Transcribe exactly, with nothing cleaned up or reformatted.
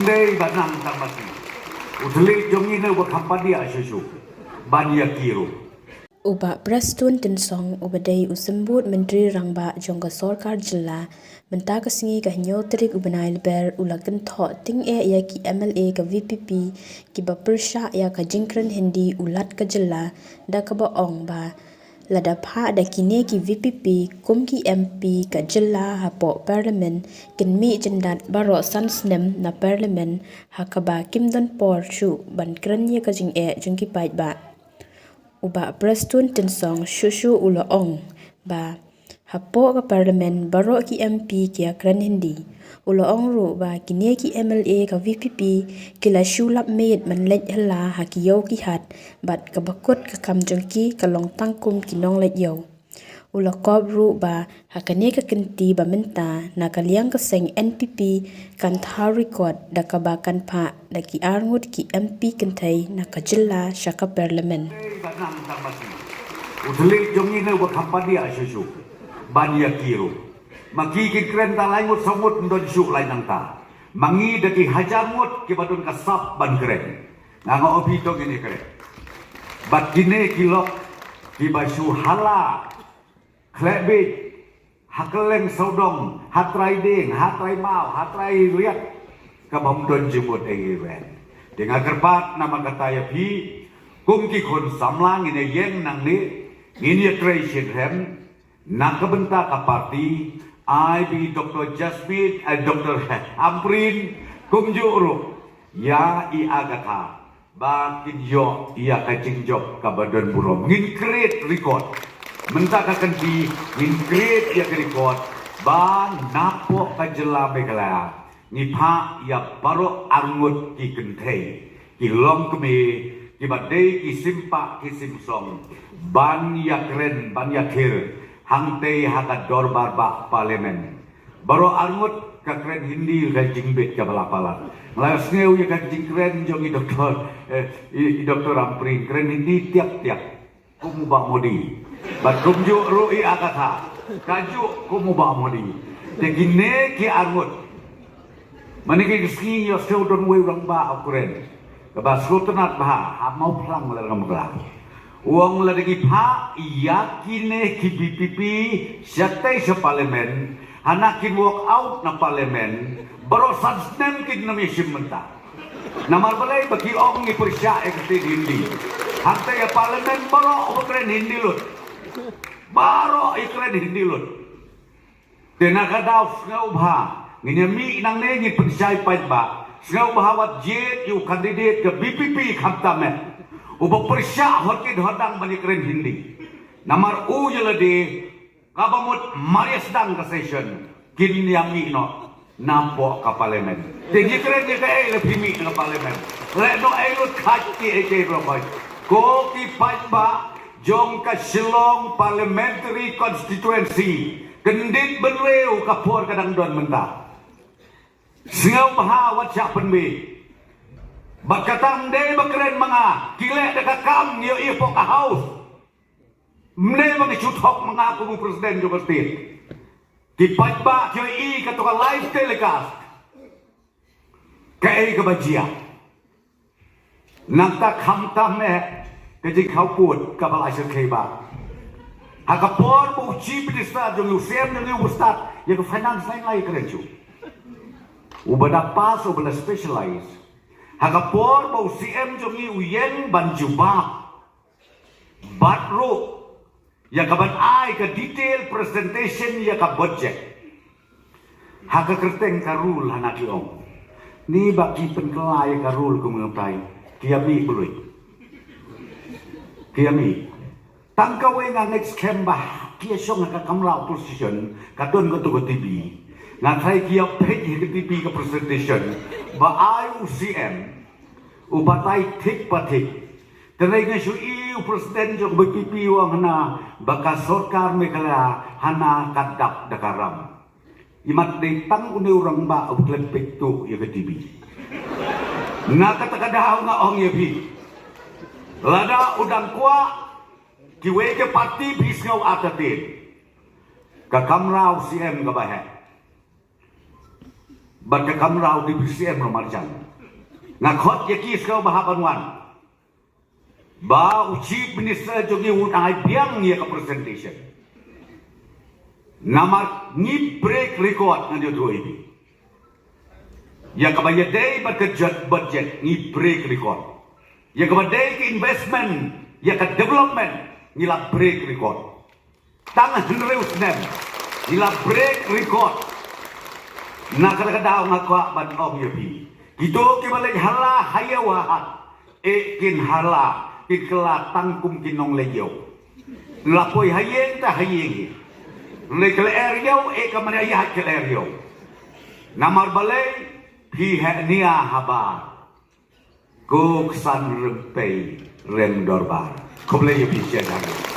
Dei ba nang tang masi. U thylliej jong ngi ne uba kham padia shuh shuh ban ïa ki ruh. U Bah Prestone Tynsong uba dei u symbud Myntri Rangbah jong ka Sorkar Jylla mynta ka sngi ka hynñiew tarik u bnai Lber u la kynthoh tyngeh ïa ki MLA ka VPP kiba pyrshah ïa ka jingkren Hindi u Lat ka Jylla da kaba ong ba lada phah da kine ki VPP kum ki MP ka Jylla hapoh Parliament kin mih jyndat baroh san snem na Parliament ha kaba kim don por shuh ban kren ïa ka jingeh jong ki paidbah. U Bah Prestone Tynsong shuh shuh u la ong ba hapoh ka Parliament baroh ki MP ki ïa kren Hindi. U la ong ruh ba kine ki MLA ka VPP ki la shu lap miet ban leit hylla ha ki ïew ki hat bad kaba kut ka kam jong ki ka long tang kum ki nongleit ïew. U la kop ruh ba ha kane ka kynti ba mynta na ka liang ka seng NPP kan thaw record da kaba kan phah da ki arngut ki MP kynthei na ka Jylla sha ka Parliament. U thylliej jong ngi ne uba kham padia shuh shuh ban ïa ki ruh. Ma ki ki kren tang lai ngut saw ngut, ym don shuh lai nangta. Ma ngi da ki hajar ngut kiba don ka sap ban kren. Nga ong ïa phi to ngin ïa kren. Bad kine ki lok kiba shu hylla khleh biej ha kylleng sawdong, ha trai dieng, ha trai maw, ha trai riat, kaba ym don jingmut ei ei ruh. Te nga kyrpad namar kata ïa phi kum ki khun samla ngin ïa ïeng nangne, ngin ïa trei shitrhem na ka bynta ka party. Ai ba i Doctor Jasmine, ai Doctor Ampareen, kumjuh ruh ïa i Agatha ba kin ïoh ïa ka jingjop kaba don burom. Ngin create record. Mynta ka kynti ngin create ïa ka record ba napoh ka Jylla Meghalaya ngi phah ïa baroh arngut ki kynthei ki longkmie kiba dei ki simpah ki simpsong ban ïa kren, ban ïa thir hangtei ha ka dorbar bah Parliament. Baroh arngut ka kren Hindi ka jingbit kaba la palat. Nga la sngew ïa ka jingkren jong i Doctor, eh, i, i Doctor Ampareen, kren Hindi tiak tiak kum u Bah Modi. Bad kumjuh ruh i Agatha, kajuh kum u Bah Modi. Te kine ki arngut, mynne ki sngi ïohsngew don uwei u rangbah u kren kaba sngewtynnat bha ha Mawphlang la ngam kla. U ong lada ngi phah ïa kine ki VPP shatei sha Parliament, hana kin walk out na Parliament, baroh san snem kin nym ïashim bynta. Namar balei? Ba ki ong ngi pyrshah ïa ka ktien Hindi. Hangta ïa Parliament baroh ba kren Hindi lut. Baroh i kren Hindi lut. Te na ka daw sngewbha ngin ïa mih nangne ngin pynshai paidbah. Sngewbha wat jied ïa u candidate ka VPP khamtam eh uba pyrshah hot kit hot dang ban ïa kren Hindi. Namar u ïa lade kaba mut mar ïa sdang ka session kin ïa mih noh napoh ka Parliament. Te ngi kren ïa kaei la phi mih na ka Parliament? Leh noh ei lut, khait ki ei ki ei baroh khoit. Ko ki paidbah jong ka Shillong Parliamentary Constituency, kyndit bynriew ka por ka dang don mynta. Sngewbha wat shah pynbeit. Bad kata ym dei ba kren ma nga, ki leh da ka kam, ngi ïohi hapoh ka House. Ym dei ba ngi shu thok ma nga kum u President jong ka State. Ki paidbah ki ïohi kato ka live telecast. Kaei kaba jia? Nangta khamtam eh ka jingkhawpud kaba la shyrkhei bha. Ha ka por ba u Chief Minister jong ngi, u CM jong ngi u stad, ïa ka finance line la ïa kren shuh. Uba da pass, uba da specialize. Ha ka por ba u CM jong ngi u ïeng ban jubab bad ruh ïa ka ban ai ka detail presentation ïa ka budget. Ha ka kyrteng ka rule hana ki ong, ni ba ki pynkylla ïa ka rule kumno tai, ki ïa mih bluit. Ki ïa mih. Tang kawei nga ngeit skhem ba ki ïa shong ha ka kamra opposition, ka don kato ka TV. Nga tharai ki ïa peit ïa ka TV ka presentation ba ai u CM u batai thik ba thik. Te nga shu i u President jong VPP u ong hana ba ka sorkar Meghalaya hana ka dap da ka ram. Imat dei tang une u rangbah u klet peit tuh ïa ka TV. Na kata ka daw nga ong ïa phi, lada u dang kwah kiwei ki party, phi sngew artatien. Ka kamra u CM kaba heh. Bad ka kamra u Deputy C M ruh marjan. Nga khot ïa ki sngewbha ban wan. Ba u Chief Minister jong ngi u dang ai biang ïa ka presentation. Namar ngi break record, ngan ïathuh ïa phi. Ïa kaba ïadei bad ka jot budget ngi break record. Ïa kaba dei ka investment, ïa ka development ngi la break record. Tang hynriew snem ngi la break record. Na kata ka daw nga kwah ban ong ïa phi, kito kiba leit hala ha ïew ha hat, eh, kin hala, kin kylla tang kum ki nongleit ïew. La poi ha ïing te ha ïing hi. Leit kylla er ïew, eh, ka mane ïa ha kylla er ïew. Namar balei? Phi heh nia habar. Ko ksan rympei rem dorbar. Khublei ïa phi sha ïa.